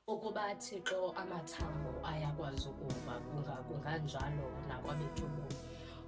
Ukuba Thixo amathambo ayakwazi ukuva kunganjalo nakwabethu ubomi.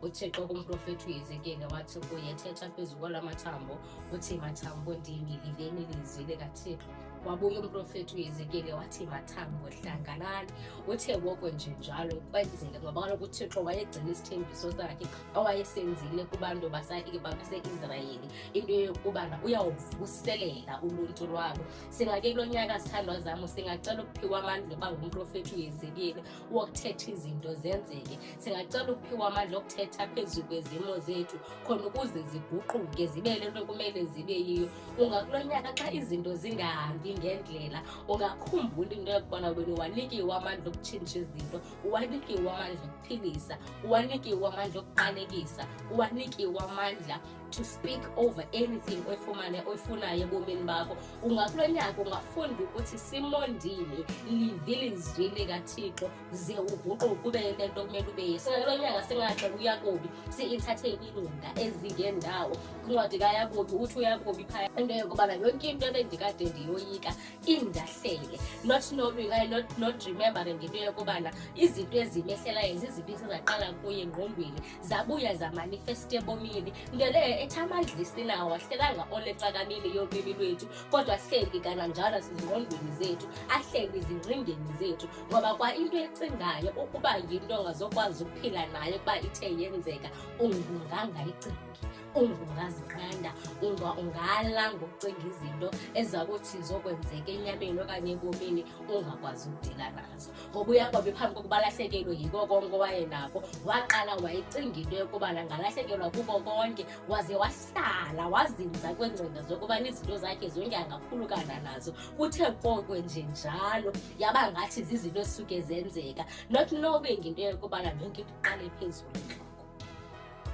UThixo kumprofethi uHezekeli wathi kuye, thetha phezu kwala mathambo, uthi mathambo ndini, liveni ilizwi likaThixo. Wabuya umprofethi uHezekeli wathi, mathambo hlanganani. Uthe woko nje njalo kwenzeka, ngoba kaloku uThixo wayegcina isithembiso sakhe awayesenzile kubantu baseIsrayeli, into yokubana uyawuvuselela uluntu lwabo. Singake kulo nyaka, sithandwa zam, singacela ukuphiwa amandla oba ngumprofethi uHezekeli wokuthetha izinto zenzeke. Singacela ukuphiwa amandla okuthetha phezu kwezimo zethu khona ukuze ziguquke zibe le nto kumele zibe yiyo. Ungakulo nyaka xa izinto zingahambi ngendlela, ungakhumbula into yokubana wena wanikiwe amandla okutshintsha izinto, wanikiwe amandla okuphilisa, wanikiwe amandla okuqalekisa, wanikiwe amandla to speak over anything oyifumane oyifunayo ebomini bakho. Ungakulo nyaka ungafunda ukuthi simondini live ilizwi likaThixo ze uguquke ube le nto kumele ube yiyo. Singakulo nyaka singaxela uYakobi si-entertain iingcinga ezingendawo. Kwincwadi kaYakobi uthi uYakobi phaya into yokubana yonke into ebendikade ndiyoyika indahlele, not knowing okanye not remembering into yokubana izinto ezimehlelayo zizinto esezaqala kuye engqondweni zabuya zamanifesta ebomini. Nto leyo ethi amandla esinawo ahlelanga olecakamini yolwimi lwethu, kodwa ahleli kananjalo sezingqondweni zethu, ahleli ezingcingeni zethu, ngoba kwa into ecingayo ukuba yinto ongazokwazi ukuphila nayo ukuba ithe yenzeka, ungangayicingi, ungazinqanda, ungala ngokucinga izinto eziza kuthi zokwenzeka enyameni okanye ebomini ungakwazi ukudila nazo. Ngoba uYakobi phambi kokuba alahlekelwe yiko konke owayenako, waqala wayicinga into yokubana ngalahlekelwa kuko konke, waze wahlala wazinza kweengcinga zokubana izinto zakhe zonke angaphulukana nazo. Kuthe kokwe nje njalo yaba ngathi zizinto ezisuke zenzeka, not knowing into yokubana yonke into iqale phezulu entloko.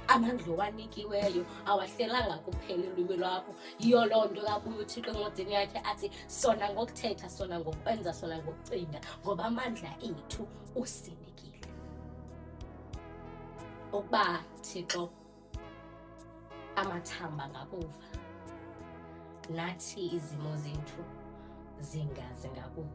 Amandla owanikiweyo awahlelanga kuphela ulwimi lwakho. Yiyo loo nto kabuya uThixo encwadini yakhe athi sona ngokuthetha, sona ngokwenza, sona ngokucinga, ngoba amandla ethu usinikile. Ukuba Thixo amathamba ngakuva, nathi izimo zethu zingakuva.